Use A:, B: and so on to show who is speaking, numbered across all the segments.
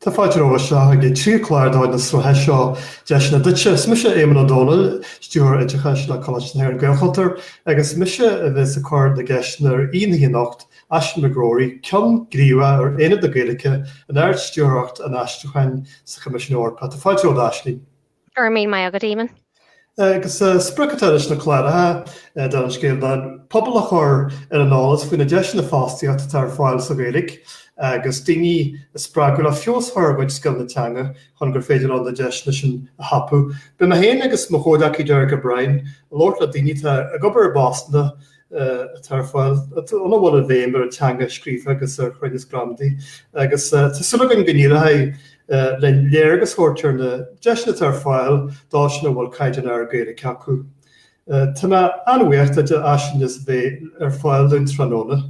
A: Tá fáilte romhaibh isteach chuig an tríú clár de chuid na sraithe seo Deiseanna Duitse. Is mise Éamonn Ó Dónaill, Stiúrthóir Oideachais le Coláiste na hÉireann Gaelchultúr, agus mise a bheas ag cur na gceisteanna ar aoi na hoíche anocht, Aisling McGrory, Ceann Gníomhach ar Aonad na Gaeilge in Ard-Stiúrthóireacht an Aistriúcháin sa Choimisiún Eorpach. Tá fáilte romhat, Aisling.
B: Go raibh míle maith agat, Éamonn.
A: Agus sprioc atá leis na cláracha, dála an scéil, ná an pobal a chur ar an eolas faoi na deiseanna fostaíochta atá ar fáil sa Ghaeilge agus daoine a spreagadh le feabhas a chur ar a gcuid scileanna teanga chun gur féidir leo na deiseanna sin a thapú. Beidh mé féin agus mo chomhghleacaí Derek O'Brien ag labhairt le daoine atá ag obair i bpostanna atá ar fáil, ina bhfuil an bhéim ar an teanga scríofa agus ar chruinneas gramadaí, agus tá súil againn go n-éireoidh linn léargas a thabhairt ar na deiseanna atá ar fáil dóibh sin a bhfuil caighdeán ard Gaeilge acu. Tá mé an-bhuíoch duit, a Aisling, as a bheith ar fáil dúinn tráthnóna.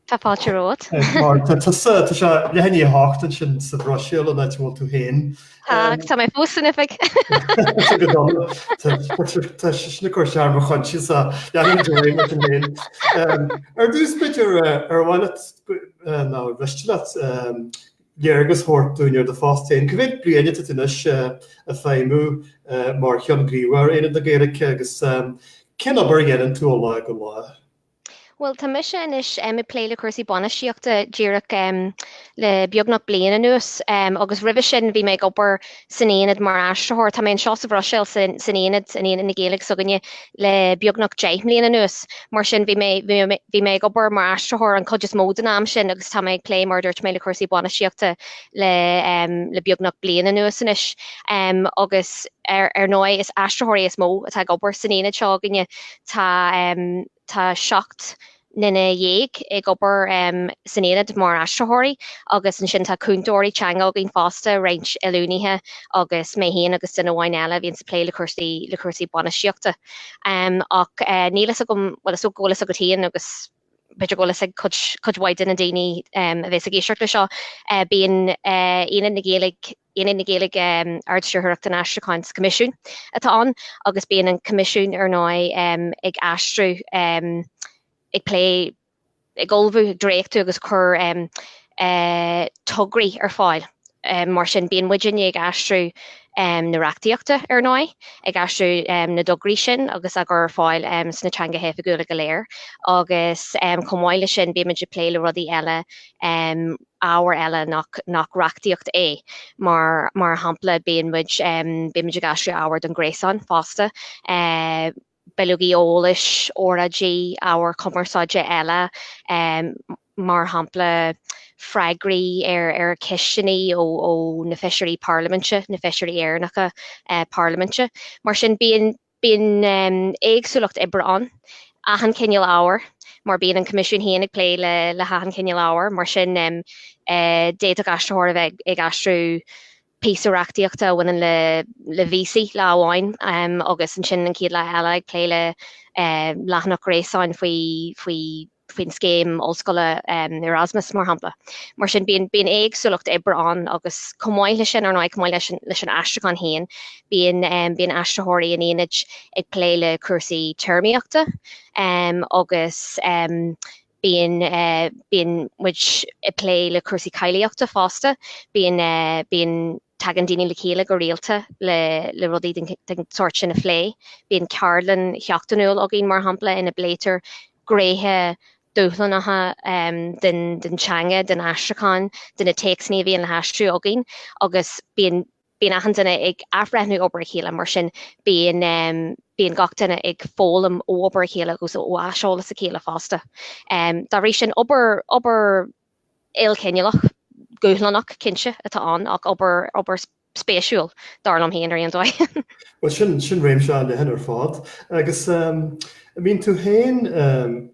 B: Tá fáilte romhat.
A: Mar tá tusa, tá sé leath i ndiaidh a hocht ansin sa Bhruiséil, an áit a bhfuil tú féin.
B: Tá, agus tá mé fós san oifig.
A: Tá go dona. Tá sé sin ag cur isteach ar mo choinsias leanfaimid ar aghaidh mar sin féin. Ar dtús b'fhéidir, ar mhaith leat, nó ar mhiste leat, léargas a thabhairt dúinn ar do phost féin. Cá mhéad bliain atá tú anois ag feidhmiú mar Cheann Gníomhach ar Aonad na Gaeilge agus cén obair a dhéanann tú ó lá go lá?
B: Bhuel, tá mise anois ag plé le cúrsaí bainistíochta díreach le beagnach bliain anuas agus roimhe sin bhí mé ag obair san Aonad mar aistritheoir. Tá mé anseo sa Bhruiséil san Aonad, in Aonad na Gaeilge s'againne le beagnach 10 mbliana anuas. Mar sin bhí mé, bhí mé ag obair mar aistritheoir an chuid is mó den am sin agus tá mé ag plé, mar a dúirt mé, le cúrsaí bainistíochta le le beagnach bliain anuas anois. Agus ar ndóigh is aistritheoirí is mó atá ag obair san Aonad seo againne. Tá tá 17 nduine ag obair san Aonad mar aistritheoirí agus ansin tá cúntóirí teanga againn fosta, roinnt oiliúnaithe agus mé féin agus duine amháin eile a bhíonns ag plé le cúrsaí le cúrsaí bainistíochta. Ach níl fhios agam, bhuel is dócha go bhfuil fhios agat féin agus b'fhéidir go bhfuil fhios ag cuid cuid mhaith de na daoine a bheas ag éisteacht le seo, bíonn Aonad na Gaeilge Aonad na Gaeilge, Ard-Stiúrthóireacht an Aistriúcháin sa Choimisiún atá ann agus bíonn an Coimisiún ar ndóigh ag aistriú, ag plé, ag ullmhú, ag dréachtú agus cur tograí ar fáil. Mar sin bíonn muidinne ag aistriú na reachtaíochta ar ndóigh, ag aistriú na dtograí sin agus á gcur ar fáil sna teangacha oifigiúla go léir agus chomh maith leis sin bímid ag plé le rudaí eile, ábhar eile nach nach reachtaíocht é. Mar mar shampla bíonn muid bímid ag aistriú ábhar don ghréasán fosta, bileogaí eolais, óráidí, ábhar cumarsáide eile, mar shampla freagraí ar ar cheisteanna ó ó na feisirí parlaiminte, na feisirí Éireannacha parlaiminte. Mar sin bíonn Bíonn éagsúlacht oibre ann, achan chineál ábhair, mar bíonn an Coimisiún féin ag plé le hachan chineál ábhair, mar sin d'fhéadfadh aistritheoir a bheith ag aistriú píosa reachtaíochta a bhaineann le víosaí lá amháin agus ansin an chéad lá eile ag plé le leathanach gréasáin faoi faoi faoin scéim ollscoile Erasmus, mar shampla. Mar sin, bíonn bíonn éagsúlacht oibre ann agus chomh maith leis sin, ar ndóigh, chomh maith leis an leis an aistriúchán féin, bíonn bíonn aistritheoirí an Aonaid ag plé le cúrsaí téarmaíochta agus bíonn bíonn muid ag plé le cúrsaí cáilíochta fosta. Bíonn bíonn Tagann daoine le chéile go rialta le le rudaí den den sórt sin a phlé. Bíonn ceardlann sheachtainiúil againn, mar shampla, ina bpléitear gnéithe dúshlánacha den den teanga, den aistriúchán, de na téacsanna a bhíonn le haistriú againn agus bíonn bíonn achan duine ag athbhreithniú obair a chéile, mar sin bíonn bíonn gach duine ag foghlaim ó obair a chéile agus ó aiseolas a chéile fosta. Dá bhrí sin, obair obair ilchineálach, dúshlánach, cinnte, atá ann ach obair, obair spéisiúil, dar liom féin ar aon dóigh.
A: Bhuel, sin, sin réimse an-leathan ar fad. Agus an mbíonn tú féin,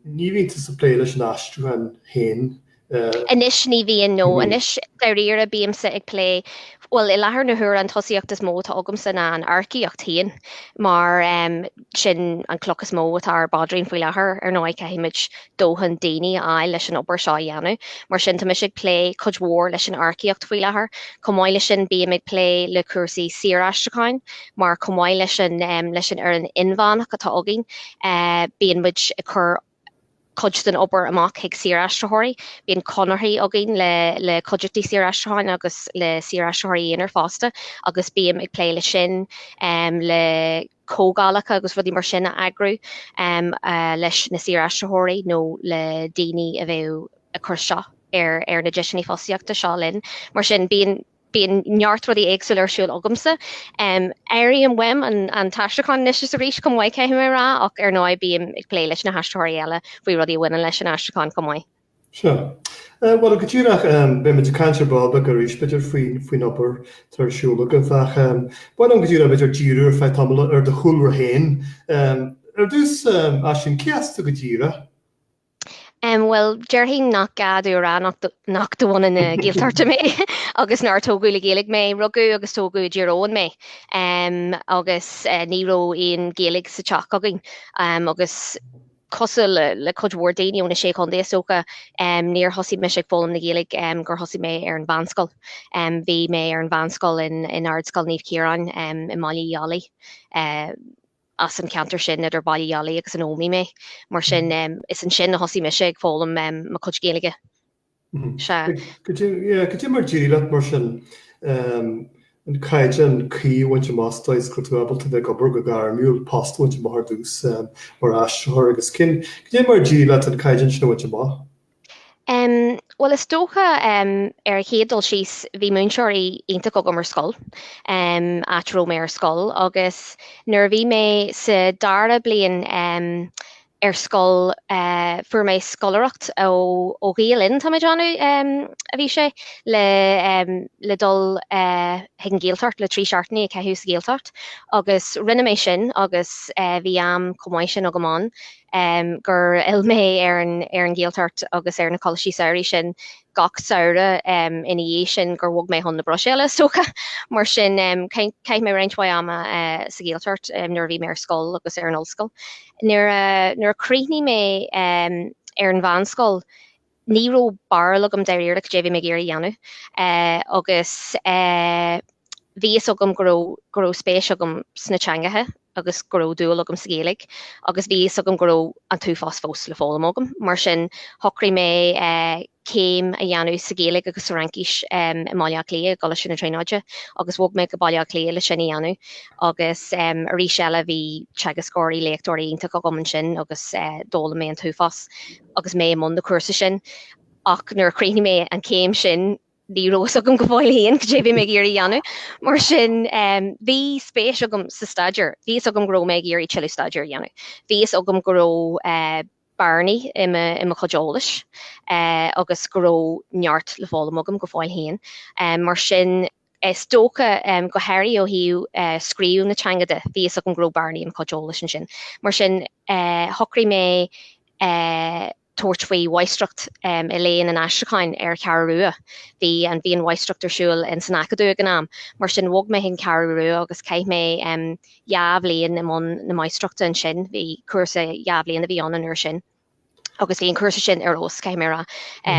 A: ní bhíonn tú ag plé leis an aistriúchán féin?
B: Anois ní bhíonn, no. Anois dáiríre bímse ag plé, bhuel i láthair na huaire an tosaíocht is mó atá agamsa ná an earcaíocht féin mar sin an cloch is mó atá ar bpaidrín faoi láthair. Ar ndóigh caithfimid dóthain daoine a fháil leis an obair seo a dhéanamh. Mar sin, tá mise ag plé cuid mhór leis an earcaíocht faoi láthair. Chomh maith leis sin, bím ag plé le cúrsaí saoraistriúcháin, mar chomh maith leis an leis an fhoireann inmheánach atá againn, bíonn muid ag cur. cuid den obair amach chuig saoraistritheoirí. Bíonn conarthaí againn le le cuideachtaí saoraistriúcháin agus le saoraistritheoirí aonair fosta agus bím ag plé leis sin, le comhdhálacha agus rudaí mar sin a eagrú leis na saoraistritheoirí nó le daoine a bheadh ag cur isteach ar ar na deiseanna fostaíochta seo linn. Mar sin bíonn bíonn neart rudaí éagsúla ar siúl agamsa. Airím uaim an t-aistriúchán anois is arís chomh maith, caithfidh mé a rá, ach ar ndóigh bím ag plé leis na haistritheoirí eile faoi rudaí a bhaineann leis an aistriúchán chomh maith.
A: Sea. Bhuel, go díreach, beidh muid ag caint ar ball beag arís, b'fhéidir, faoin obair atá ar siúl agaibh, ach ba mhaith liom go díreach, b'fhéidir, díriú ar feadh tamaill ar do chúlra féin. Ar dtús, Aisling, cé as tú go díreach?
B: Bhuel, déarfainn nach gá domh a rá nach de bhunadh na Gaeltachta mé agus nár tógadh le Gaeilge mé. Rugadh agus tógadh i dTír Eoghain mé agus ní raibh aon Ghaeilge sa teach againn agus cosúil le cuid mhór daoine ó na Sé Chontae is dócha, níor thosaigh mise ag foghlaim na Gaeilge gur thosaigh mé ar an mheánscoil. Bhí mé ar an mheánscoil in Ardscoil Naomh Ciaráin i mBaile Uí Dhálaigh. As an cheantar sin idir Baile Uí Dhálaigh agus an Ómaigh mé. Mar sin is ansin a thosaigh mise ag foghlaim mo chuid Gaeilge.
A: Sea. Cad é mar a d'éirigh leat mar sin an caighdeán cuí a bhaint amach is dóigh is go raibh tú ábalta bheith ag obair go gairmiúil, post a bhaint amach ar dtús mar aistritheoir agus cén, cad é mar a d'éirigh leat an caighdeán sin a bhaint amach?
B: Bhuel is dócha ar an chéad dul síos bhí múinteoirí iontach agam ar scoil, áit a raibh mé ar scoil agus nuair a bhí mé sa dara bliain ar scoil fuair mé scoláireacht ó ó Ghael Linn tá mé ag déanamh a bhí sé le le dul chuig an Ghaeltacht le 3 seachtainí a chaitheamh sa Ghaeltacht agus rinne mé sin agus bhí am chomh maith sin agam ann gur fhill mé ar an ar an Ghaeltacht agus ar na coláistí samhraidh sin gach samhradh ina dhiaidh sin gur bhog mé chun na Bruiséile is dócha. Mar sin chaith mé roinnt mhaith ama sa Ghaeltacht nuair a bhí mé ar scoil agus ar an ollscoil. Nuair a nuair a chríochnaigh mé ar an mheánscoil ní raibh barúil agam dáiríre cad é a bhí mé ag iarraidh a dhéanamh agus bhí fhios agam go raibh go raibh spéis agam sna teangacha agus go raibh dúil agam sa Ghaeilge agus bhí fhios agam go raibh an t-uafás fós le foghlaim agam. Mar sin shocraigh mé céim a dhéanamh sa Ghaeilge agus sa Fhraincis i mBaile Átha Cliath, i gColáiste na Tríonóide, agus bhog mé go Baile Átha Cliath le sin a dhéanamh. Agus arís eile bhí teagascóirí, léachtóirí iontach agam ansin agus d'fhoghlaim mé an t-uafás agus mé i mbun na cúrsa sin. Ach nuair a chríochnaigh mé an chéim sin, ní raibh fhios agam go fóill féin cad é bhí mé ag iarraidh a dhéanamh. Mar sin bhí spéis agam sa staidéar. Bhí fhios agam go raibh mé ag iarraidh tuilleadh staidéir a dhéanamh. Bhí fhios agam go raibh bearnaí i mo chuid eolais agus go raibh neart le foghlaim agam go fóill féin. Mar sin, is dócha, go háirithe ó thaobh scríobh na teanga de, bhí fhios agam go raibh bearnaí i mo chuid eolais ansin. Mar sin, shocraigh mé tabhairt faoi mháistreacht i léann an aistriúcháin ar Cheathrú Rua. Bhí an bhí an mháistreacht ar siúl in san Acadamh ag an am. Mar sin, bhog mé chuig an Cheathrú Rua agus chaith mé 2 bhliain i mbun na máistreachta ansin. Bhí cúrsa 2 bhliain a bhí ann an uair sin. Agus bhí an cúrsa sin ar fheabhas, caithfidh mé a rá.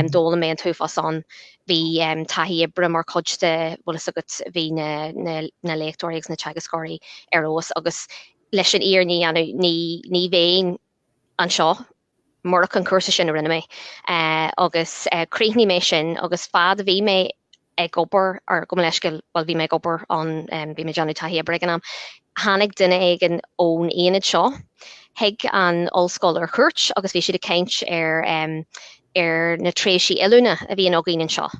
B: D'fhoghlaim mé an t-uafás ann. Bhí taithí oibre mar chuid de, bhfuil fhios agat, bhí na na na léachtóirí agus na teagascóirí ar fheabhas agus leis an fhírinne a dhéanamh ní ní bheinn anseo murach an cúrsa sin a rinne mé. Agus chríochnaigh mé sin agus fad a bhí mé ag obair, or gabh mo leithscéal, bhuel bhí mé ag obair ann, bhí mé ag déanamh taithí oibre ag an am, tháinig duine éigin ón aonad seo chuig an ollscoil ar chuairt agus bhí siad ag caint ar ar na tréimhsí oiliúna a bhíonn againn anseo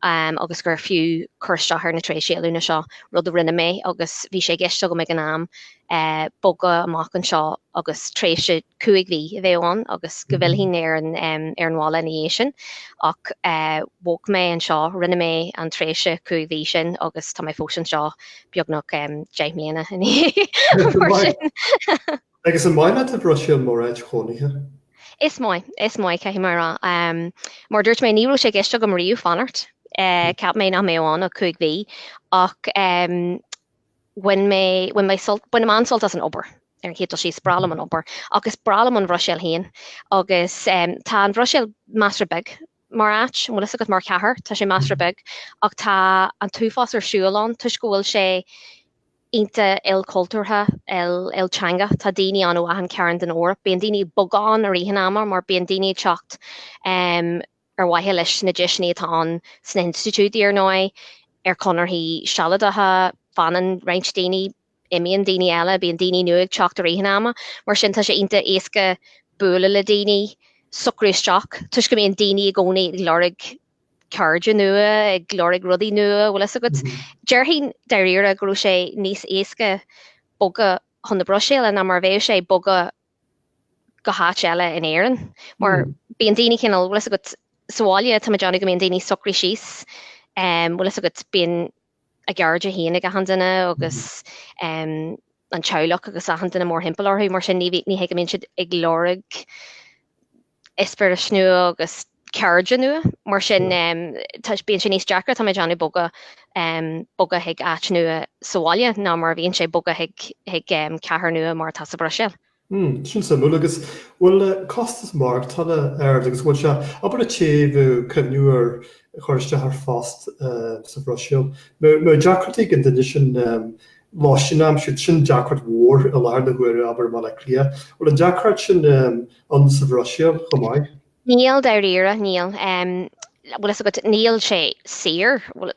B: agus gur fiú cur isteach ar na tréimhsí oiliúna seo, rud a rinne mé agus bhí sé i gceist agam ag an am bogadh amach anseo agus tréimhse 5 mhí a bheadh ann agus go bhfillfinn ar an ar an bhaile ina dhiaidh sin. Ach bhog mé anseo, rinne mé an tréimhse 5 mhí sin agus tá mé fós anseo beagnach 10 mbliana ina dhiaidh mar
A: sin. Agus an maith leat an Bhruiséil mar áit chónaithe?
B: Is maith, is maith, caithfidh mé a rá. Mar a dúirt mé, ní raibh sé i gceist agam riamh fanacht. Cheap mé nach mbeadh ann ach 5 mhí. Ach bhain mé, bhain mé sult, bainim an-sult as an obair, ar an chéad dul síos, is breá liom an obair, ach is breá liom an Bhruiséil féin agus tá an Bhruiséil measartha beag mar áit, an bhfuil fhios agat, mar chathair, tá sé measartha beag, ach tá an t-uafás ar siúl ann toisc go bhfuil sé. Iontach ilchultúrtha, ilteangach. Tá daoine ann ó achan cearn den Eoraip. Bíonn daoine ag bogadh ann i rith an ama mar bíonn daoine ag teacht ar mhaithe leis na deiseanna atá ann sna hinstitiúidí, ar ndóigh, ar chonarthaí sealadacha, fanann roinnt daoine, imíonn daoine eile, bíonn daoine nua ag teacht i rith an ama. Mar sin tá sé iontach éasca bualadh le daoine, socrú isteach, toisc go mbíonn daoine i gcónaí ag lorg cairde nua, ag lorg rudaí nua, bhfuil fhios agat. Déarfainn dáiríre go raibh sé níos éasca bogadh chun na Bruiséile ná mar a bheadh sé bogadh go háit eile in Éirinn. Mar bíonn daoine cineál, bhfuil fhios agat, sa bhaile tá mé ag déanamh go mbíonn daoine socraithe síos, bhfuil fhios agat, bíonn a gceirde féin ag achan duine agus an teaghlach agus achan duine mórthimpeall orthu, mar sin ní ní hé go mbíonn siad ag lorg eispéiris nua agus cairde nua, mar sin tá bíonn sé níos deacra tá mé ag déanamh bogadh bogadh chuig áit nua sa bhaile ná mar a bhíonn sé bogadh chuig chuig cathair nua mar atá sa Bhruiséil.
A: Hmm, sin suimiúil. Agus bhfuil costas maireachtála ard agus bhfuil sé, abair an té a bheadh ag cuimhniú ar chur isteach ar phost sa Bhruiséil, mbeadh deacrachtaí ag an duine sin lóistín a aimsiú, sin deacracht mhór i láthair na huaire, abair i mBaile Átha Cliath. Bhfuil an deacracht sin ann sa Bhruiséil chomh maith?
B: Níl, dáiríre, níl. Bhfuil fhios agat, níl sé saor, bhuel,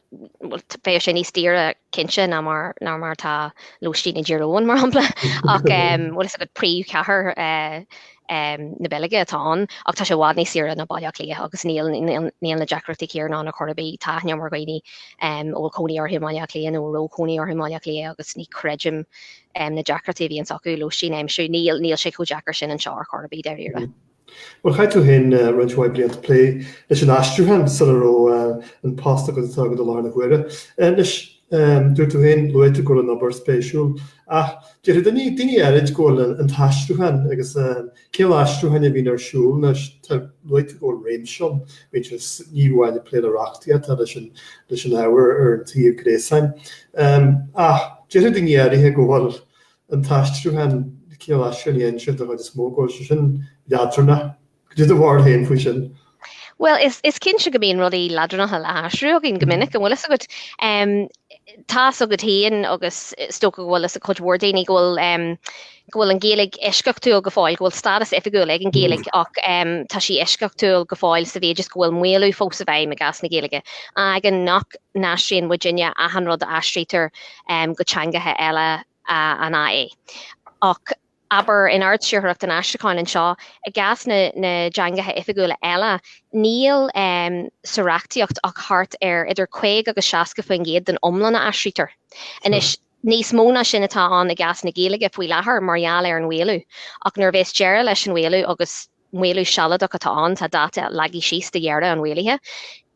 B: bheadh sé níos daoire cinnte ná mar, ná mar atá lóistín i dTír Eoghain, mar shampla, ach bhfuil fhios agat, príomhchathair na Beilge atá ann, ach tá sé i bhfad níos saoire ná Baile Átha Cliath agus níl, níl, níl na deacrachtaí céanna ann ar chor ar bith. Tá aithne agam ar dhaoine a bhfuil cónaí orthu i mBaile Átha Cliath nó a raibh cónaí orthu i mBaile Átha Cliath agus ní chreidim na deacrachtaí a bhíonns acu lóistín a aimsiú. Níl, níl sé chomh deacair sin anseo ar chor ar bith, dáiríre.
A: Bhuel, chaith tú féin roinnt mhaith blianta ag plé leis an aistriúchán sula raibh an post agat atá agat i láthair na huaire. Anois, dúirt tú féin, luaigh tú go bhfuil an obair spéisiúil, ach déarfadh daoine, daoine áirid go bhfuil an t-aistriúchán agus an cineál aistriúcháin a bhíonn ar siúl anois, tá, luaigh tú go bhfuil réimse ann, b'fhéidir, ní amháin ag plé le reachtaíocht, tá leis an, leis an ábhar ar an tsuíomh gréasáin. Ach déarfadh daoine áirithe go bhfuil an t-aistriúchán, cineál aistriúcháin a dhéanann sibh den chuid is mó, go bhfuil sé sin leadránach. Cad é do bharúil féin faoi sin?
B: Bhuel, is, is cinnte go mbíonn rudaí leadránacha le haistriú againn go minic, an bhfuil fhios agat. Tá fhios agat féin agus is dócha go bhfuil fhios ag cuid mhór daoine go bhfuil, go bhfuil an Ghaeilge eisceachtúil go fóill, go bhfuil stádas oifigiúil ag an Ghaeilge ach tá sí eisceachtúil go fóill sa mhéid is go bhfuil maolú fós i bhfeidhm i gcás na Gaeilge. Fágann nach n-aistríonn muidinne achan rud a aistrítear go teangacha eile an AE. Ach abair in Ard-Stiúrthóireacht an Aistriúcháin anseo, i gcás na dteangacha oifigiúla eile, níl sa reachtaíocht ach thart ar idir 50 agus 60% den iomlán a aistrítear. Anois, níos mó ná sin atá ann i gcás na Gaeilge faoi láthair mar gheall ar an mhaolú. Ach nuair a bheas deireadh leis an mhaolú, agus maolú sealadach atá ann, tá dáta leagtha síos do dheireadh an mhaolaithe,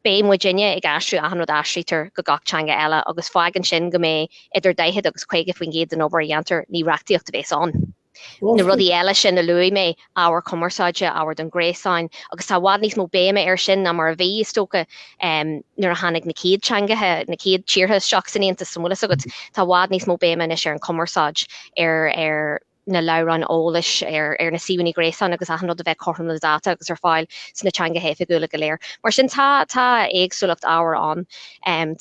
B: beidh muidinne ag aistriú achan rud a aistrítear go gach teanga eile agus fágann sin go mbeidh idir 40 agus 50% den obair a dhéantar, ní reachtaíocht a bheas ann. Na rudaí eile sin a luaigh mé, ábhar cumarsáide, ábhar don ghréasáin, agus tá i bhfad níos mó béime air sin ná mar a bhí, is dócha, nuair a tháinig na chéad teangacha, na chéad tíortha isteach san Aontas, an bhfuil fhios agat, tá i bhfad níos mó béime anois ar an chumarsáid, ar, ar. na leabhráin eolais, ar na suíomhanna gréasáin agus achan rud a bheith cothrom le dáta agus ar fáil sna teangacha oifigiúla go léir. Mar sin tá tá éagsúlacht ábhair ann.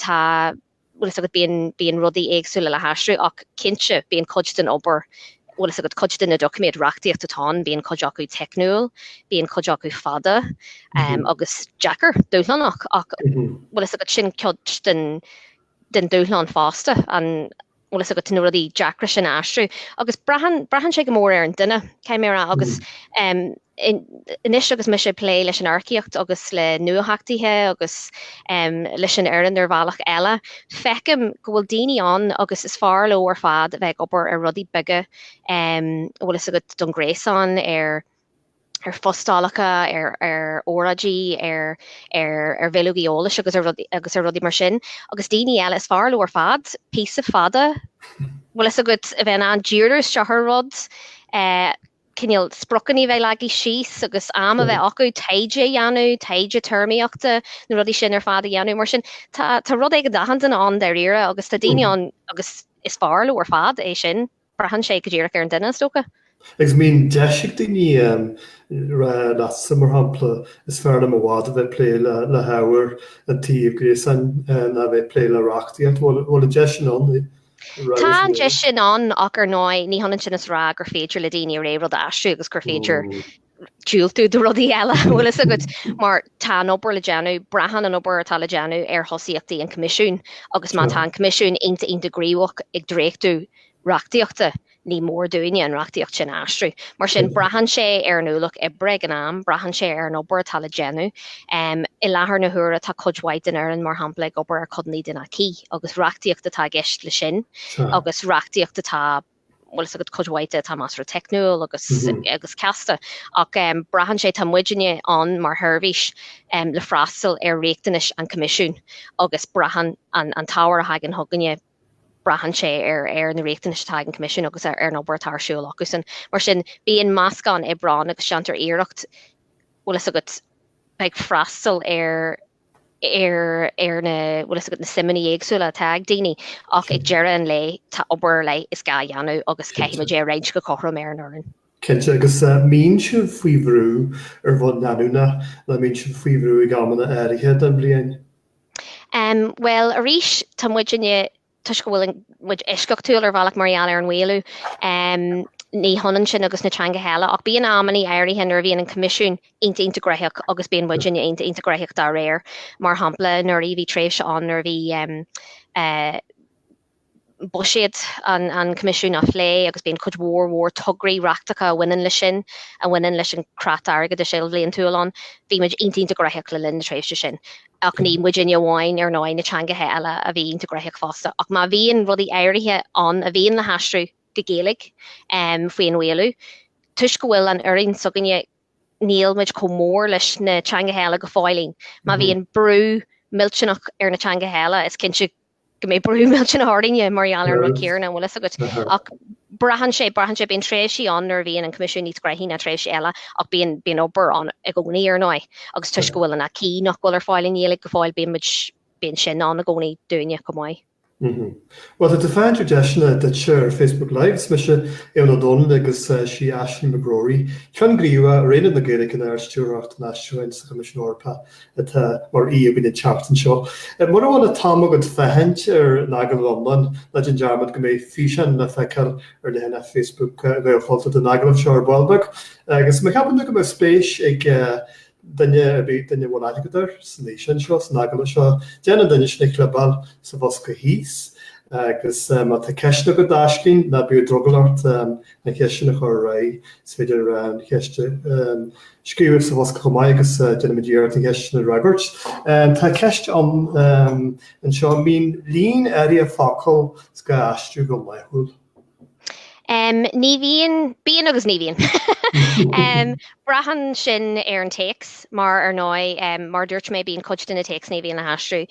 B: Tá, bhfuil fhios agat, bíonn bíonn rudaí éagsúla le haistriú ach cinnte bíonn cuid den obair, bhfuil fhios agat, cuid de na doiciméid reachtaíochta atá ann, bíonn cuid acu teicniúil, bíonn cuid acu fada agus deacair, dúshlánach ach bhfuil fhios agat, sin cuid den den dúshlán fosta, an bhfuil fhios agat, na rudaí deacra sin a aistriú. Agus braitheann, braitheann sé go mór ar an duine, caithfidh mé a rá, agus anois agus mise ag plé leis an earcaíocht agus le nuatheachtaithe agus leis an fhoireann ar bhealach eile, feicim go bhfuil daoine ann agus is fearr leo ar fad a bheith ag obair ar rudaí beaga, an bhfuil fhios agat, don ghréasán, ar. ar phostálacha, ar óráidí, ar ar bhileogaí eolais agus ar rudaí agus ar rudaí mar sin. Agus daoine eile, is fearr leo ar fad píosa fada, bhfuil fhios agat, a bheith in ann díriú isteach ar rud, cineál spriocanna a bheith leagtha síos agus am a bheith acu taighde a dhéanamh, taighde téarmaíochta, na rudaí sin ar fad a dhéanamh. Mar sin, tá tá rud éigin d'achan duine ann dáiríre agus tá daoine ann agus is fearr leo ar fad é sin. Braitheann sé go díreach ar an duine, is dócha.
A: Agus an mbíonn deis ag daoine rá leatsa, mar shampla, is fearr liom i bhfad a bheith ag plé le hábhar an tsuímh gréasáin ná a bheith ag plé le reachtaíocht. Bhfuil an deis sin ann?
B: Tá an deis sin ann ach ar ndóigh ní hionann sin is a rá gur féidir le daoine ar aon rud a aistriú agus gur féidir diúltú do rudaí eile, an bhfuil fhios agat, mar tá an obair le déanamh, braitheann an obair atá le déanamh ar thosaíochtaí an Choimisiúin agus má tá an Coimisiún iontach iontach gníomhach ag dréachtú reachtaíochta, ní mór dúinne an reachtaíocht sin a aistriú. Mar sin, braitheann sé ar an ualach oibre ag an am, braitheann sé ar an obair atá le déanamh. I láthair na huaire tá cuid mhaith den fhoireann, mar shampla, ag obair ar chodanna den acquis agus reachtaíocht atá i gceist leis sin agus reachtaíocht atá, bhfuil fhios agat, cuid mhaith de atá measartha teicniúil agus agus casta. Ach braitheann sé, tá muidinne ann mar sheirbhís le freastal ar riachtanais an Choimisiúin agus braitheann an t-ábhar a thagann chugainne, braitheann sé ar ar na riachtanais atá ag an Coimisiún agus ar an obair atá ar siúl acusan. Mar sin, bíonn meascán oibre ann agus déantar iarracht, bhfuil fhios agat, bheith ag freastal ar ar ar na, bhfuil fhios agat, na suimeanna éagsúla atá ag daoine ach ag deireadh an lae tá obair ar leith is gá a dhéanamh agus caithfidh muid é a roinnt go cothrom ar an fhoireann.
A: Cinnte, agus mbíonn sibh faoi bhrú ar bhonn leanúnach nó mbíonn sibh faoi bhrú ag amanna áirithe den bhliain?
B: Bhuel, arís, tá muidinne, toisc go bhfuil muid eisceachtúil ar bhealach mar gheall ar an mhaolú, ní hionann sin agus na teangacha eile, ach bíonn amannaí áirithe nuair a bhíonn an Coimisiún iontach iontach gnóthach agus bíonn muidinne iontach iontach gnóthach dá réir. Mar shampla, anuraidh bhí tréimhse ann nuair a bhí buiséad an Choimisiúin á phlé agus bíonn cuid mhór mhór tograí reachtacha a bhaineann leis sin, a bhaineann leis an chreat airgeadais ilbhliantúil ann. Bhí muid iontach iontach gnóthach le linn na tréimhse sin. Ach ní muidinne amháin, ar ndóigh, na teangacha eile a bhí iontach gnóthach fosta. Ach má bhíonn rudaí áirithe ann a bhíonn le haistriú go Gaeilge faoin mhaolú, toisc go bhfuil an fhoireann s'againne, níl muid chomh mór leis na teangacha eile go fóillín. Má bhíonn brú millteanach ar na teangacha eile, is cinnte go mbeidh brú millteanach orainne mar gheall ar an rud céanna, an bhfuil fhios agat. Ach braitheann sé, braitheann sé, bíonn tréimhsí ann nuair a bhíonn an Coimisiún níos gnoithí ná tréimhsí eile ach bíonn, bíonn obair ann i gcónaí ar ndóigh. Agus toisc go bhfuil an acquis nach bhfuil ar fáil i nGaeilge go fóill, bíonn muid, bíonn sin ann i gcónaí dúinne chomh maith.
A: Bhuel, tá tú ag féachaint ar Deiseanna Duitse ar Facebook Live. Is mise Eoin Ó Dónaill agus sí Aisling McGrory, Ceann Gníomhach ar Aonad na Gaeilge in Ard-Stiúrthóireacht an Aistriúcháin sa Choimisiún Eorpach atá mar aoi againn an tseachtain seo. Mura bhfuil an t-am agat féachaint ar an agallamh iomlán, ná déan dearmad go mbeidh físeán le feiceáil ar leathanach Facebook Ghaelchultúir den agallamh seo ar ball beag. Agus má cheapann tú go mbeadh spéis ag duine ar bith, duine a bhfuil aithne agat air san fhíseán seo, san agallamh seo, déan an duine sin a chlibeáil sa bhosca thíos agus má tá ceist agat d'Aisling, ná bíodh drogall ort an cheist sin a chur ar aghaidh. Is féidir an cheist a scríobh sa bhosca chomh maith agus déanfaimid iarracht an cheist sin a fhreagairt. Tá ceist ann anseo, an mbíonn líon áirithe focal is gá a aistriú go laethúil?
B: Ní bhíonn, bíonn agus ní bhíonn. Braitheann sin ar an téacs mar ar ndóigh, mar a dúirt mé, bíonn cuid de na téacsanna a bhíonn le haistriú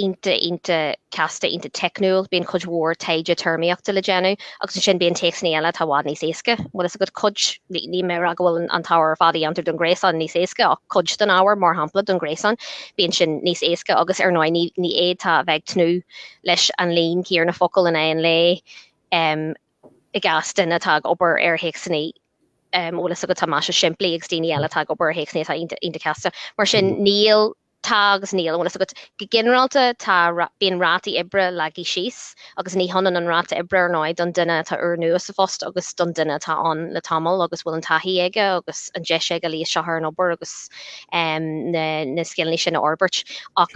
B: iontach, iontach casta, iontach teicniúil, bíonn cuid mhór taighde téarmaíochta le déanamh agus ansin bíonn téacsanna eile atá i bhfad níos éasca. Bhfuil fhios agat, cuid, níl mé ag rá go bhfuil an t-ábhar ar fad a dhéantar don ghréasán níos éasca ach cuid den ábhar, mar shampla, don ghréasán, bíonn sin níos éasca agus ar ndóigh ní fhéadfá a bheith ag tnúth leis an líon céanna focal in aghaidh an lae i gcás duine atá ag obair ar théacsanna bhfuil fhios agat atá measartha simplí agus daoine eile atá ag obair ar théacsanna atá iontach casta. Mar sin níl, tá agus níl, bhfuil fhios agat. Go ginearálta tá, bíonn rátaí oibre leagtha síos agus ní hionann an ráta oibre ar ndóigh don duine atá úrnua sa phost agus don duine atá ann le tamall agus bhfuil an taithí aige agus an deis aige luí isteach ar an obair agus na na scileanna sin a fhorbairt. Ach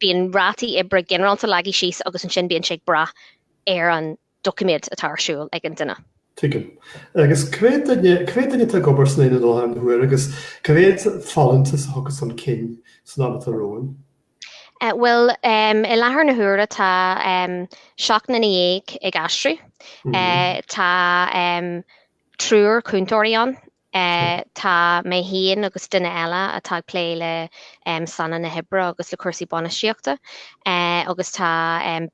B: bíonn rátaí oibre ginearálta leagtha síos agus ansin bíonn sé ag brath ar an doiciméad atá ar siúl ag an duine.
A: Tuigim. Agus cá mhéad duine, cá mhéad duine atá ag obair san Aonad i láthair na huaire agus cá mhéad folúntas a thiocfas chun cinn san am atá romhainn?
B: Bhuel, i láthair na huaire tá 17 nduine ag aistriú. Tá triúr cúntóirí ann. Tá mé féin agus duine eile atá ag plé le sannadh na hoibre agus le cúrsaí bainistíochta agus tá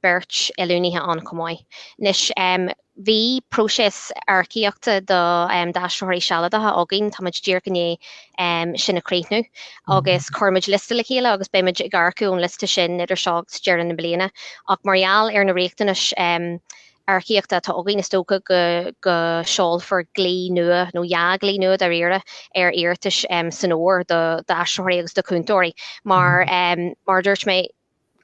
B: beirt oiliúnaithe ann chomh maith. Anois, bhí próiseas earcaíochta d'aistritheoirí sealadacha againn, tá muid díreach i ndiaidh sin a chríochnú agus chuir muid liosta le chéile agus beidh muid ag earcú ón liosta sin idir seo agus deireadh na bliana. Ach mar gheall ar na riachtanais earcaíochta atá againn, is dócha go go seolfar glao nua, nó dhá ghlao nua dáiríre, ar iarratais san fhómhar d'aistritheoirí agus do chúntóirí. Mar mar a dúirt mé,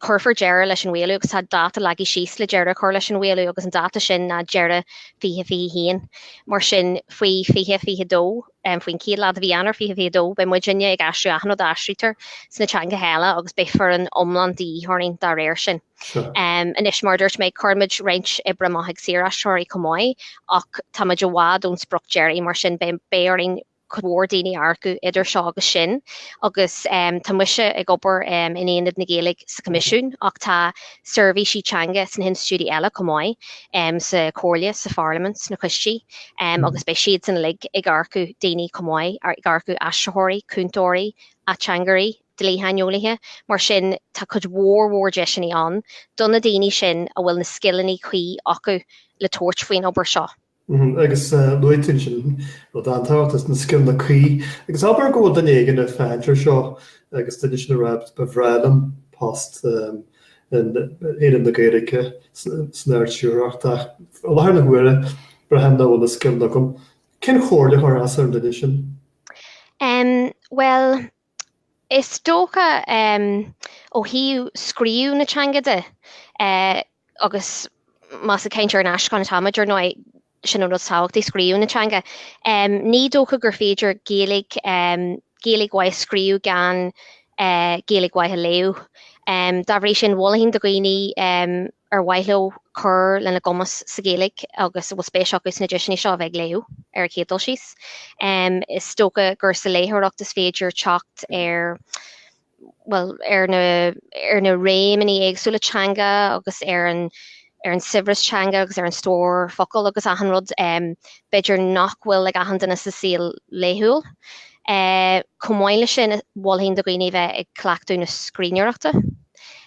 B: Cuirfear deireadh leis an mhaolú agus tá dáta leagtha síos le deireadh a chur leis an mhaolú agus an dáta sin ná deireadh 2021. Mar sin, faoi 2022, faoin chéad lá de mhí Eanáir 2022, beidh muidinne ag aistriú achan rud a aistrítear sna teangacha eile agus beidh foireann iomlán de dhíth orainn dá réir sin. Anois, mar a dúirt mé, cuireann muid roinnt oibre amach ag saoraistritheoirí chomh maith ach tá muid i bhfad ón sprioc deiridh, mar sin beidh orainn cuid mhór daoine a earcú idir seo agus sin agus tá mise ag obair in Aonad na Gaeilge sa Choimisiún ach tá seirbhísí teanga sna hinstitiúidí eile chomh maith, sa Chomhairle, sa Pharlaimint, sna coistí agus beidh siadsan uilig ag earcú daoine chomh maith, ag earcú aistritheoirí, cúntóirí, ateangairí, dlíshaineolaithe. Mar sin tá cuid mhór mhór deiseanna ann do na daoine sin a bhfuil na scileanna cuí acu le tabhairt faoin obair seo.
A: Agus luaigh tú ansin rud an-tábhachtach, na scileanna cuí. Agus abair go bhfuil duine éigin ag féachaint air seo agus duine sin ag rá ba bhreá liom post in Aonad na Gaeilge san Ard-Stiúrthóireacht ach i láthair na huaire braithim nach bhfuil na scileanna agam. Cén chomhairle a chuirfeá ar an duine sin?
B: Bhuel, Is dócha, ó thaobh scríobh na teanga de, agus más ag caint ar an aistriúchán atáimid, ar ndóigh, sin an rud is tábhachtaí, scríobh na teanga. Ní dócha gur féidir Gaeilge, Gaeilge mhaith a scríobh gan Gaeilge mhaith a léamh. Dá bhrí sin, mholfainn do dhaoine ar mhaith leo cur lena gcumas sa Ghaeilge agus a bhfuil spéis acu sna deiseanna seo a bheith ag léamh ar an chéad dul síos. Is dócha gur sa léitheoireacht is féidir teacht ar, bhuel, ar na, ar na réimeanna éagsúla teanga agus ar an, ar an saibhreas teanga agus ar an stór focal agus achan rud, b'fhéidir nach bhfuil ag achan duine sa saol laethúil. Chomh maith leis sin, mholfainn do dhaoine a bheith ag cleachtadh na scríbhneoireachta.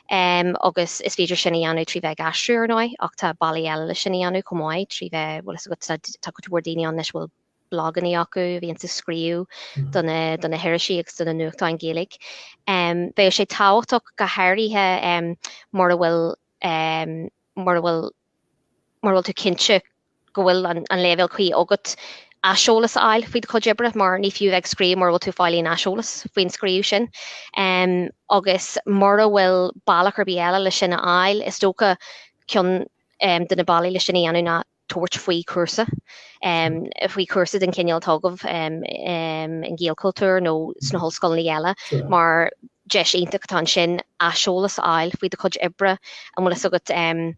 B: Agus is féidir sin a dhéanamh trí bheith ag aistriú, ar ndóigh, ach tá bealaí eile leis sin a dhéanamh chomh maith, trí bheith, bhfuil fhios agat, tá cuid mhór daoine ann anois a bhfuil blogannaí acu a bhíonns ag scríobh do na, do na hirisí agus do na nuachtáin Ghaeilge. Bheadh sé tábhachtach go háirithe mura bhfuil, mura bhfuil, mura bhfuil tú cinnte go bhfuil an leibhéal cuí agat aiseolas a fháil faoi do chuid oibre, mar ní fiú bheith ag scríobh mura bhfuil tú ag fáil aon aiseolas faoin scríobh sin. Agus mura bhfuil bealach ar bith eile le sin a fháil, is dócha ceann de na bealaí le sin a dhéanamh ná tabhairt faoi chúrsa, faoi chúrsa den chineál atá agaibh in Gaelchultúr nó sna hollscoileanna eile, mar deis iontach atá ansin aiseolas a fháil faoi do chuid oibre, an bhfuil fhios agat.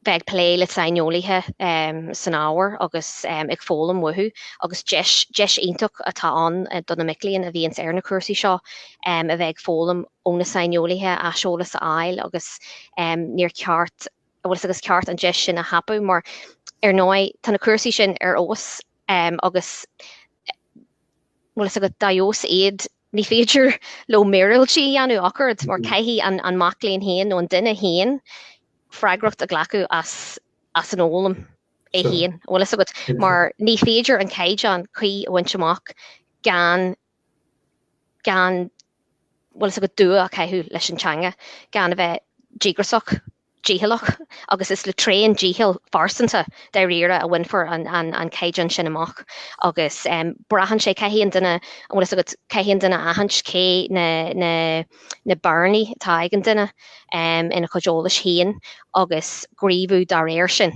B: bheith ag plé le saineolaithe san ábhar agus ag foghlaim uathu agus deis, deis iontach atá ann do na mic léinn a bhíonns ar na cúrsaí seo a bheith ag foghlaim ó na saineolaithe, aiseolas a fháil agus níor cheart, an bhfuil fhios agat, is ceart an deis sin a thapú mar ar ndóigh tá na cúrsaí sin ar fheabhas agus bhfuil fhios agat dá fheabhas iad ní féidir leo míorúiltí a dhéanamh ach oiread mar caithfidh an mac léinn féin nó an duine féin freagracht a ghlacadh as as an fhoghlaim é féin, an bhfuil fhios agat, mar ní féidir an caighdeán cuí a bhaint amach gan gan bhfuil fhios agat dua a chaitheamh leis an teanga, gan a bheith díograiseach. dícheallach agus is le tréan díchill phearsanta dáiríre a bhainfear an caighdeán sin amach agus braitheann sé, caithfidh an duine, an bhfuil fhios agat, caithfidh an duine a aithint cé na bearnaí atá ag an duine ina chuid eolais féin agus gníomhú dá réir sin.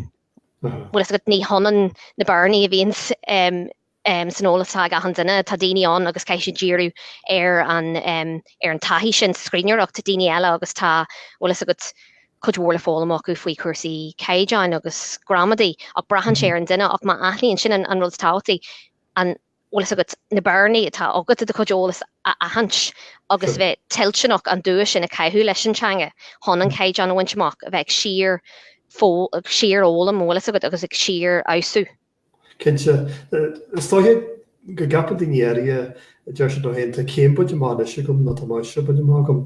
B: An bhfuil fhios agat, ní hionann na bearnaí a bhíonns san eolas atá ag achan duine. Tá daoine ann agus caithfidh siad díriú ar an ar an taithí sin sa scríbhneoireacht, daoine eile agus tá, bhfuil fhios agat, cuid mhór le foghlaim acu faoi chúrsaí caighdeáin agus gramadaí ach braitheann sé ar an duine ach má aithníonn, sin an rud is tábhachtaí, an bhfuil fhios agat, na bearnaí atá agat i do chuid eolais a aithint agus bheith toilteanach an dua sin a chaitheamh leis an teanga chun an caighdeán a bhaint amach, a bheith ag síor síorfhoghlaim, an bhfuil fhios agat, agus ag síorfheabhsú.
A: Cinnte. Is dóiche go gceapann daoine áirithe, deir siad leo féin, tá céim bainte amach anois agam nó tá máistreacht bainte amach agam.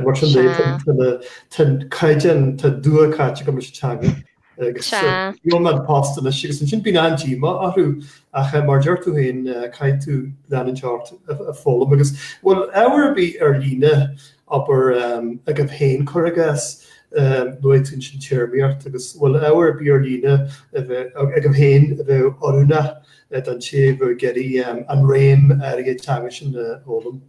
A: Mar sin de, tá an caighdeán, tá dua caite agam leis an teanga agus gheobhaidh mé an post anois agus ansin bíonn an-díomá orthu ach mar a deir tú féin, caithfidh tú leanúint ort ag foghlaim agus bhfuil ábhar ar bith ar líne abair, agaibh féin, cuir i gcás, luaigh tú ansin téarmaíocht agus bhfuil ábhar ar bith ar líne agaibh féin a bheadh oiriúnach don té a bheadh ag iarraidh an réim áirithe teanga sin a fhoghlaim?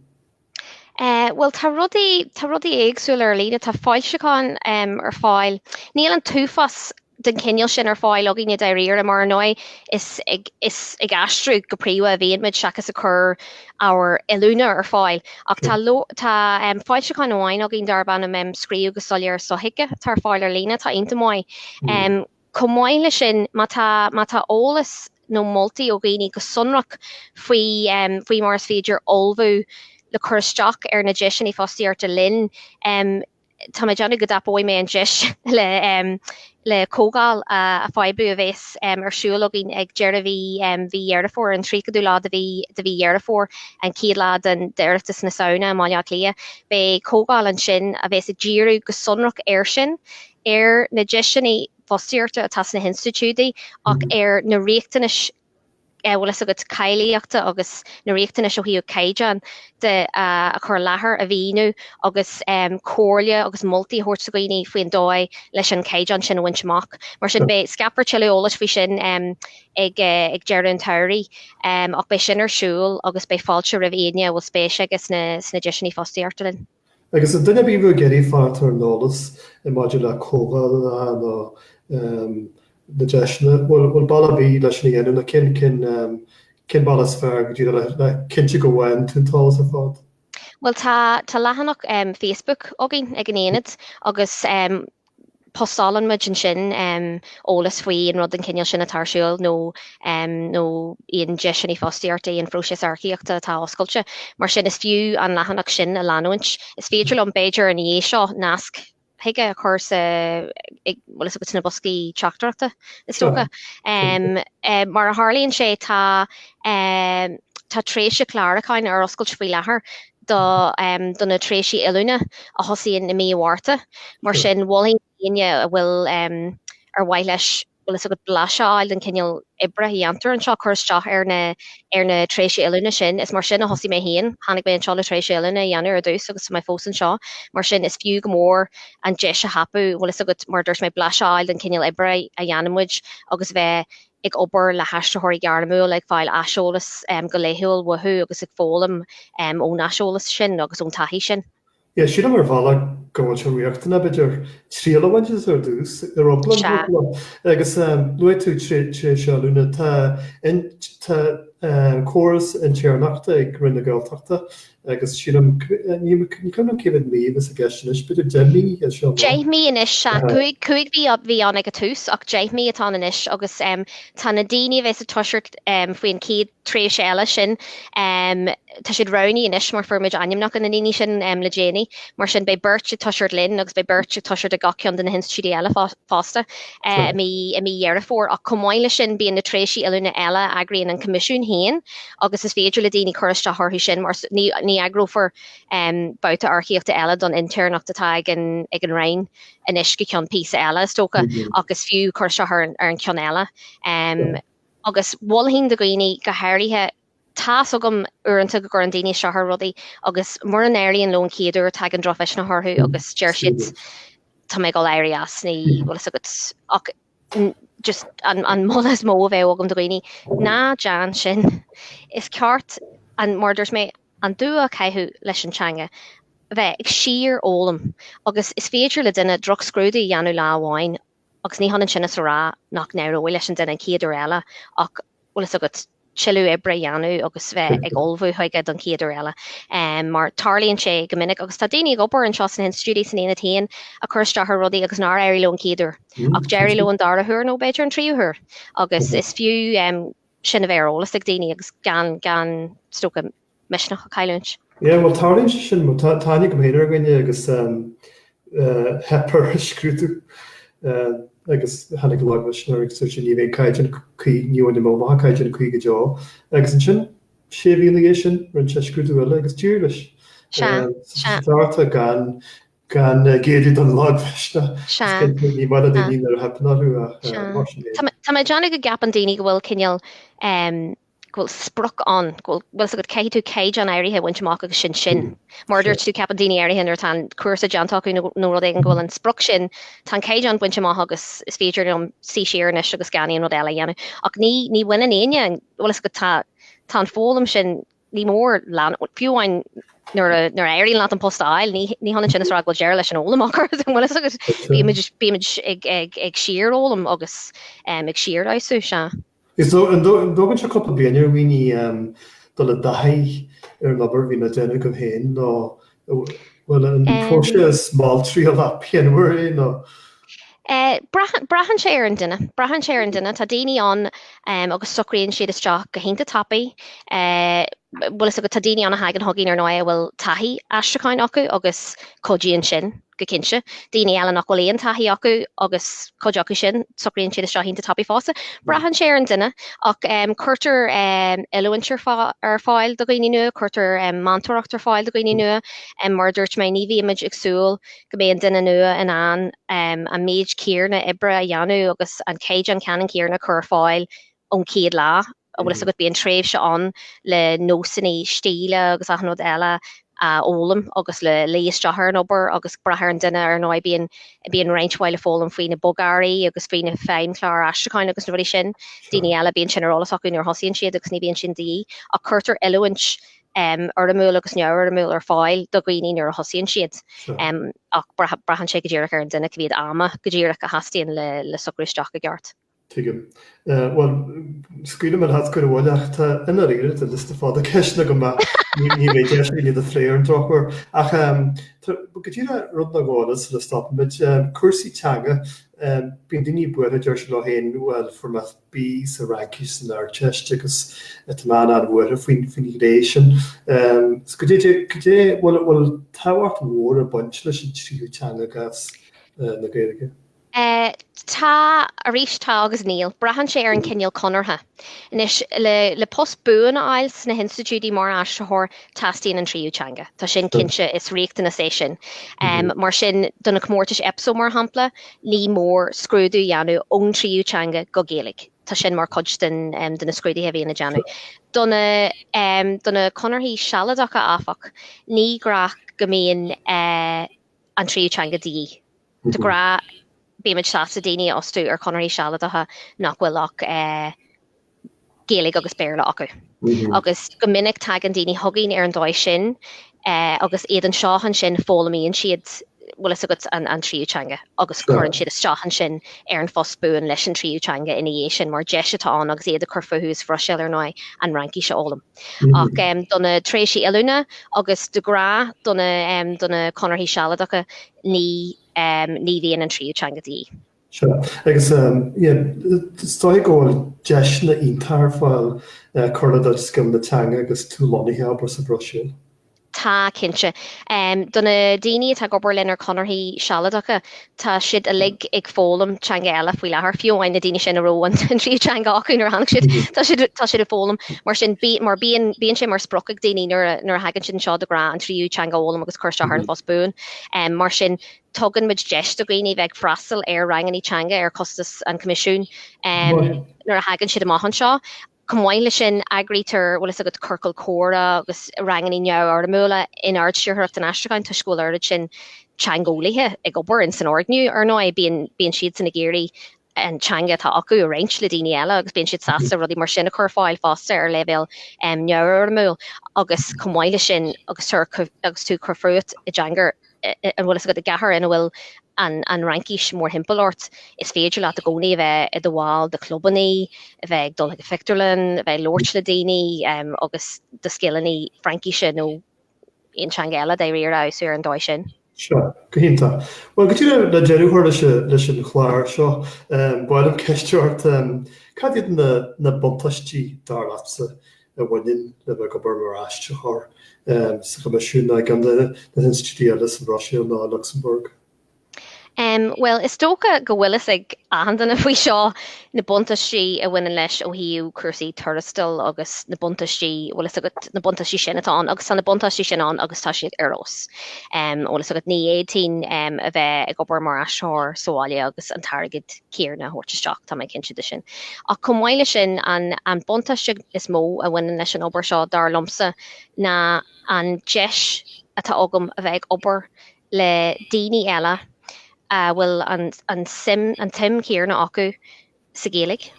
B: Bhuel, tá rudaí, tá rudaí éagsúla ar líne, tá foilseacháin ar fáil. Níl an t-uafás den chineál sin ar fáil againne dáiríre, mar ar ndóigh is ag, is ag aistriú go príomha a bhíonn muid seachas ag cur ábhar oiliúna ar fáil. Ach tá, tá foilseachán amháin againn darb ainm Scríobh go Soiléir Sothuigthe atá ar fáil ar líne, atá iontach maith. Chomh maith leis sin, má tá, má tá eolas nó moltaí ó dhaoine go sonrach faoi, faoi mar is féidir ullmhú le cur isteach ar na deiseanna fostaíochta linn, tá mé ag déanamh go dtapóidh mé an deis le, le comhdháil a phoibliú a bheas ar siúl againn ag deireadh mhí, mhí Dheireadh Fómhair, an 30ú lá de mhí, de mhí Dheireadh Fómhair, an chéad lá den d'Oireachtas na Samhna i mBaile Átha Cliath. Beidh comhdháil ansin a bheas ag díriú go sonrach air sin, ar na deiseanna fostaíochta atá sna hinstitiúidí ach ar na riachtanais bhfuil fhios agat, cáilíochta agus na riachtanais ó thaobh caighdeán de a chur i láthair, a mhíniú agus comhairle agus moltaí a thabhairt do dhaoine faoin dóigh leis an chaighdeán sin a bhaint amach. Mar sin, beidh, scaipfear tuilleadh eolais faoi sin ag deireadh an tsamhraidh ach beidh sin ar siúl agus beidh fáilte roimh éinne a bhfuil spéis aige sna deiseanna fostaíochta linn.
A: Agus an duine ar bith a bheadh ag iarraidh fanacht ar an eolas maidir le comhdhálacha nó na deiseanna, bhfuil bealach ar bith leis sin a dhéanamh nó cén cén cén bealach is fearr go díreach le cinntiú go bhfaigheann tú an t-eolas ar fad?
B: Bhuel tá tá leathanach Facebook againn ag an Aonad agus postálann muid ansin eolas faoi aon rud den chineál sin atá ar siúl nó nó aon deiseanna fostaíochta, aon phróiseas earcaíochta atá oscailte. Mar sin is fiú an leathanach sin a leanúint. Is féidir liom, b'fhéidir, ina dhiaidh seo, nasc chuige a chur sa, bhfuil fhios agat, sna boscaí teachtaireachta, is dócha. Mar a tharlaíonn sé, tá tá tréimhse clárúcháin ar oscailt faoi láthair do do na tréimhsí oiliúna a thosaíonn i mí an Mhárta. Mar sin, mholfainn d'éinne a bhfuil ar mhaith leis bhfuil fhios agat blaiseadh a fháil den chineál oibre a dhéantar anseo, cur isteach ar na ar na tréimhsí oiliúna sin. Is mar sin a thosaigh mé féin. Tháinig mé anseo le tréimhse oiliúna a dhéanamh ar dtús agus tá mé fós anseo. Mar sin, is fiú go mór an deis a thapú, bhfuil fhios agat, mar a dúirt mé, blaiseadh a fháil den chineál oibre a dhéanann muid agus bheith ag obair le haistritheoirí gairmiúla, ag fáil aiseolas go laethúil uathu agus ag foghlaim ón aiseolas sin agus ón taithí sin.
A: Yeah, sílim ar bhealach go bhfuil sé riachtanach, b'fhéidir, triail a bhaint as ar dtús, ar eagla an drochbhail. Agus luaigh tú tréimhse oiliúna, tá tá córas intéirneachta ag Roinn na Gaeltachta Agus sílim, ní cuimhin liom cé mhéad mí a bheas i gceist anois, b'fhéidir 10 mí as seo amach.
B: 10 mí anois, sea. 5 mhí a bhí ann ag an tús ach 10 mí atá ann anois agus tá na daoine a bheas ag toiseacht faoin chéad tréimhse eile sin, tá siad roghnaithe anois mar fuair muid ainmneacha na ndaoine sin le déanaí. Mar sin beidh beirt ag toiseacht linn agus beidh beirt ag toiseacht ag gach ceann de na hinstitiúidí eile fosta i mí Dheireadh Fómhair. Ach chomh maith leis sin bíonn na tréimhsí oiliúna eile a eagraíonn an Coimisiún féin agus is féidir le daoine cur isteach orthu sin mar ní ní eagrófar babhta earcaíochta eile don intéirneacht atá ag an ag an Roinn anois go ceann píosa eile is dócha ach is fiú cur isteach ar ar an cheann eile. Agus mholfainn do dhaoine go háirithe tá's agam uaireanta go gcuireann daoine isteach ar rudaí agus mura n-éiríonn leo an chéad uair tagann drochmhisneach orthu agus deir siad tá mé ag dul éirí as ní bhfuil fhios agat ach just an moladh is mó a bheadh agam do dhaoine, ná déan sin. Is ceart, an, mar a dúirt mé, an dua a chaitheamh leis an teanga, bheith ag síorfhoghlaim agus is féidir le duine drochscrúdú a dhéanamh lá amháin agus ní hionann sin is a rá nach n-éireoidh leis an duine an chéad uair eile ach bhfuil fhios agat, tuilleadh oibre a dhéanamh agus bheith ag ullmhú chuige don chéad uair eile. Mar tarlaíonn sé go minic agus tá daoine ag obair anseo sna hinstitiúidí san Aonad féin a chuir isteach ar rudaí agus nár éirigh leo an chéad uair ach d'éirigh leo an dara huair nó b'fhéidir an tríú huair agus is fiú sin a bheith ar eolas ag daoine agus gan gan is dócha misneach a chailliúint.
A: Yeah, bhuel tarlaíonn sé sin, tá aithne agam féin ar dhuine agus theip air i scrúdú agus tháinig lagmhisneach air agus dúirt sé ní bheidh caighdeán cuí, ní bhainfidh mé amach an caighdeán cuí go deo. Agus ansin, sé mhí ina dhiaidh sin, rinne sé scrúdú eile agus d'éirigh leis.
B: Sea, sea.
A: Ceart gan gan géilleadh don lagmhisneach.
B: Sea.
A: Is cinnte, ní maith le daoine nuair a theipeann orthu ach mar sin
B: é. Tá mé ag déanamh go gceapann daoine go bhfuil cineál go bhfuil sprioc ann, go bhfuil fhios agat, caithfidh tú caighdeán áirithe a bhaint amach agus sin sin. Mar a dúirt tú, ceapann daoine áirithe nuair atá an cúrsa déanta acu nó nó rud éigin go bhfuil an sprioc sin, tá an caighdeán bainte amach agus is féidir liom suí siar anois agus gan aon rud eile a dhéanamh. Ach ní ní bhaineann éinne, bhfuil fhios agat, tá tá an foghlaim sin, ní mór lean, fiú amháin. Nuair a nuair a éiríonn leat an post a fháil, ní ní hionann sin is rá go bhfuil deireadh leis an fhoghlaim ach an bhfuil fhios agat, bímid bímid ag ag ag síorfhoghlaim agus ag síorfheabhsú, sea.
A: Is an dtógann sé cúpla bliain ar dhaoine dul i dtaithí ar an obair a bhíonn á déanamh acu féin nó bhfuil an próiseas malltriallach pianmhar é nó?
B: Braitheann sé ar an duine. Braitheann sé ar an duine. Tá daoine ann agus socraíonn siad isteach go hiontach tapaidh. Bhfuil fhios agat, tá daoine ann a thagann chugainn ar ndóigh a bhfuil taithí aistriúcháin acu agus cuidíonn sin go cinnte. Daoine eile nach bhfuil aon taithí acu agus cuid acu sin, socraíonn siad isteach iontach tapaidh fosta. Braitheann sé ar an duine ach cuirtear oiliúint ar fáil do dhaoine nua, cuirtear meantóireacht ar fáil do dhaoine nua. Mar a dúirt mé, ní bhímid ag súil go mbeidh an duine nua in ann an méid céanna oibre a dhéanamh agus an caighdeán ceannann céanna a chur ar fáil ón chéad lá. An bhfuil fhios agat, bíonn tréimhse ann le nósanna stíle agus achan rud eile a fhoghlaim agus le luí isteach ar an obair agus brath ar an duine ar ndóigh bíonn bíonn roinnt mhaith le foghlaim faoi na bogearraí agus faoi na feidhmchláir aistriúcháin agus na rudaí sin. Daoine eile bíonn sin ar eolas acu nuair a thosaíonn siad agus ní bhíonn sin de dhíth ach cuirtear oiliúint fhoirmiúil agus neamhfhoirmiúil ar fáil do dhaoine nuair a thosaíonn siad. Ach braitheann sé go díreach ar an duine cá mhéad ama go díreach a theastaíonn le socrú isteach i gceart.
A: Tuigim. Bhuel, scaoilfidh mé leat goil abhaile ach tá i ndáiríre, tá liosta fada ceisteanna agam ach ní bheidh deis againn iad a phlé ar an drochuair. Ach go díreach rud nó dhó eile sula stopaimid. Cúrsaí teanga, bíonn daoine buartha, deir siad leo féin, bhuel, fuair mé B sa Fhraincis san Ardteist agus tá mé an-an-bhuartha faoin ghné sin. So cad é, cad é, bhfuil, bhfuil tábhacht mhór ag baint leis an tríú teanga i gcás na Gaeilge?
B: Tá, arís tá agus níl. Braitheann sé ar an cineál conartha. Anois, le, le post buan a fháil sna hinstitiúidí mar aistritheoir, teastaíonn an tríú teanga. Tá sin cinnte, is riachtanas é sin. Mar sin, do na comórtais EPSO, mar shampla, ní mór scrúdú a dhéanamh ón tríú teanga go Gaeilge. Tá sin mar chuid den, de na scrúduithe a bhíonn á déanamh. Do na, do na conarthaí sealadacha, áfach, ní gnách go mbíonn an tríú teanga de dhíth. De ghnáth, bímid sásta daoine a fhostú ar chonarthaí sealadacha nach bhfuil ach Gaeilge agus Béarla acu. Agus go minic tagann daoine chugainn ar an dóigh sin agus iad anseo ansin foghlaimíonn siad, bhfuil fhios agat, an tríú teanga agus cuireann siad isteach ansin ar an phost buan leis an tríú teanga ina dhiaidh sin mar deis atá ann agus iad ag cur fúthu sa Bhruiséil ar ndóigh an Fhraincis a fhoghlaim. Ach do na tréimhsí oiliúna agus de ghnáth do na conarthaí sealadacha ní ní bhíonn an tríú teanga de dhíth.
A: Sea, agus is dóigh go bhfuil deiseanna iontacha ar fáil cur le do scileanna teanga agus tú lonnaithe, abair, sa Bhruiséil.
B: Tá, cinnte. Do na daoine atá ag obair linn ar chonarthaí sealadacha, tá siad uilig ag foghlaim teanga eile faoi láthair, fiú amháin na daoine sin a raibh an tríú teanga acu nuair a tháinig siad, tá siad, tá siad ag foghlaim. Mar sin, bí, mar bíonn, bíonn sé mar sprioc ag daoine nuair a, nuair a thagann siad anseo de ghnáth an tríú teanga a fhoghlaim agus cur isteach ar an phost buan. Mar sin, tugann muid deis do dhaoine bheith ag freastal ar ranganna teanga ar chostas an Choimisiúin nuair a thagann siad amach anseo. Chomh maith leis sin, eagraítear, bhfuil fhios agat, ciorcail chomhrá agus ranganna neamhfhoirmiúla in Ard-Stiúrthóireacht an Aistriúcháin toisc go bhfuil oiread sin teangeolaithe ag obair in san fhoirgneamh, ar ndóigh. Bíonn, bíonn siadsan ag iarraidh an teanga atá acu a roinnt le daoine eile agus bíonn siad sásta rudaí mar sin a chur ar fáil fosta ar leibhéal neamhfhoirmiúil. Agus chomh maith leis sin, agus tú, agus tú ag cur fút i dteanga, an bhfuil fhios agat, i gcathair ina bhfuil an Fhraincis mórthimpeall ort, is féidir leat i gcónaí a bheith i do bhall de chlubanna, a bheith ag dul chuig an phictiúrlann, a bheith ag labhairt le daoine agus do scileanna Fraincise nó aon teanga eile dáiríre a fheabhsú ar an dóigh sin.
A: Sea, go hiontach. Bhuel, go díreach le deireadh a chur leis an chlár seo, ba mhaith liom ceistiú ort, cad iad na buntáistí, dar leatsa, a bhaineann le bheith ag obair mar aistritheoir sa Choimisiún nó i gceann de na hinstitiúidí eile sa Bhruiséil nó i Lucsamburg?
B: Bhuel, is dócha go bhfuil fhios ag achan duine faoi seo na buntáistí a bhaineann leis ó thaobh cúrsaí tuarastail agus na buntáistí, bhfuil fhios agat, na buntáistí sin atá ann agus tá na buntáistí sin ann agus tá siad ar fheabhas. Bhfuil fhios agat, ní fhéadfainn a bheith ag obair mar aistritheoir sa bhaile agus an t-airgead céanna a thabhairt isteach, tá mé cinnte de sin. Ach chomh maith leis sin, an buntáiste is mó a bhaineann leis an obair seo, dar liomsa, ná an deis atá agam a bheith ag obair le daoine eile a bhfuil an, an suim, an tsuim chéanna acu sa Ghaeilge,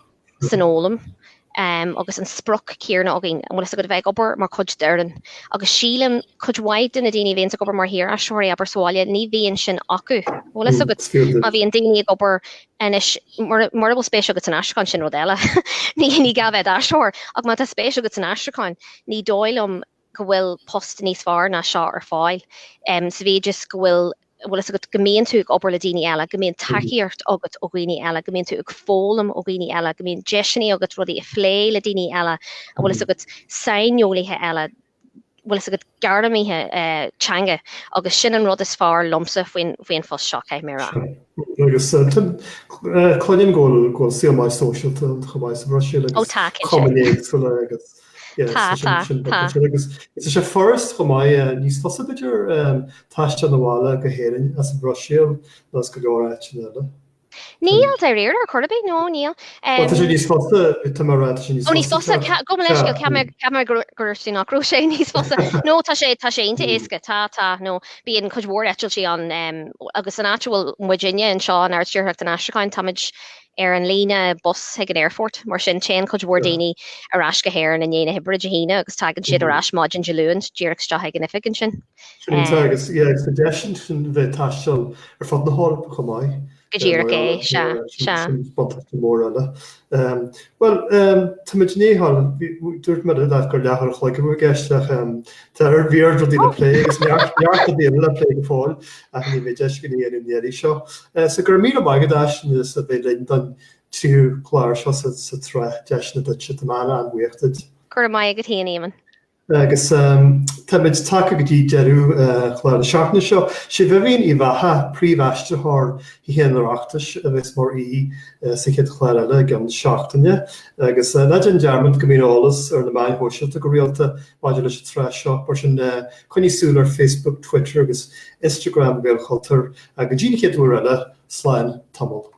B: san fhoghlaim. Agus an sprioc céanna againn, an bhfuil fhios agat, a bheith ag obair mar chuid d'fhoireann. Agus sílim, cuid mhaith de na daoine a bhíonns ag obair mar shaoraistritheoirí, abair, sa bhaile, ní bhíonn sin acu, an bhfuil fhios agat. Má bhíonn daoine ag obair anois, mura bhfuil spéis agat san aistriúchán, sin rud eile. Ní gá bheith i d'aistritheoir, ach má tá spéis agat san aistriúchán, ní dóigh liom go bhfuil post níos fearr ná seo ar fáil, sa mhéid is go bhfuil, an bhfuil fhios agat, go mbíonn tú ag obair le daoine eile, go mbíonn tacaíocht agat ó dhaoine eile, go mbíonn tú ag foghlaim ó dhaoine eile, go mbíonn deiseanna agat rudaí a phlé le daoine eile, an bhfuil fhios agat, saineolaithe eile, an bhfuil fhios agat, gairmithe teanga, agus sin an rud is fearr liomsa faoin faoin phost seo, caithfidh mé a rá.
A: Agus cluinim go bhfuil go bhfuil saol maith sóisialta ann chomh maith sa Bhruiséil agus cumainn éagsúla agus
B: Tá, tá, tá.
A: Agus is é furast chomh maith, níos fusa b'fhéidir taisteal abhaile go hÉirinn as an Bhruiséil ná as go leor áiteanna eile.
B: Níl, dáiríre ar chor ar bith, no, níl.
A: Bhuel, tá sé níos fusa, tá mé ag rá, tá sé níos
B: fusa. Ó, níos fusa, gabh mo leithscéal, cheap mé, cheap mé gur dúirt tú nach raibh sé níos fusa. No, tá sé, tá sé iontach éasca, tá, tá, no, bíonn cuid mhór eitiltí ann, agus an áit a bhfuil muidinne anseo in Ard-Stiúrthóireacht an Aistriúcháin, táimid ar an líne bus chuig an aerfort, mar sin téann cuid mhór daoine ar ais go hÉirinn i ndiaidh na hoibre Dé hAoine agus tagann siad ar ais maidin Dé Luain díreach isteach ag an oifig ansin.
A: Sin é, agus yeah, agus tá deis ansin bheith ag taisteal ar fud na hEorpa chomh maith.
B: Go díreach é, sea, sea.
A: Sin buntáiste mór eile. Bhuel, táimid i ndiaidh a ghabháil, dúirt mé leat gur leathuair a chloig a bhí i gceist ach tá bhí oiread rudaí le plé agus neart rudaí eile le plé go fóill ach ní bheidh deis againn a dhéanamh an iarraidh seo. So go raibh míle maith agat Aisling as a bheith linn don tríú clár seo sa tsraith Deiseanna Duitse, tá mé an-bhuíoch duit.
B: Go raibh maith agat féin, Éamonn.
A: Agus táimid tagtha go dtí deireadh chlár na seachtaine seo. Sé Vivian Uí Bheatha, Príomh-Aistritheoir Thithe an Oireachtais, a bheas mar aoi sa chéad chlár eile i gceann seachtaine. Agus ná déan dearmad go mbíonn eolas ar na meáin shóisialta go rialta maidir leis an tsraith seo, mar sin coinnigh súil ar Facebook, Twitter agus Instagram Ghaelchultúir. Go dtí an chéad uair eile, slán tamall.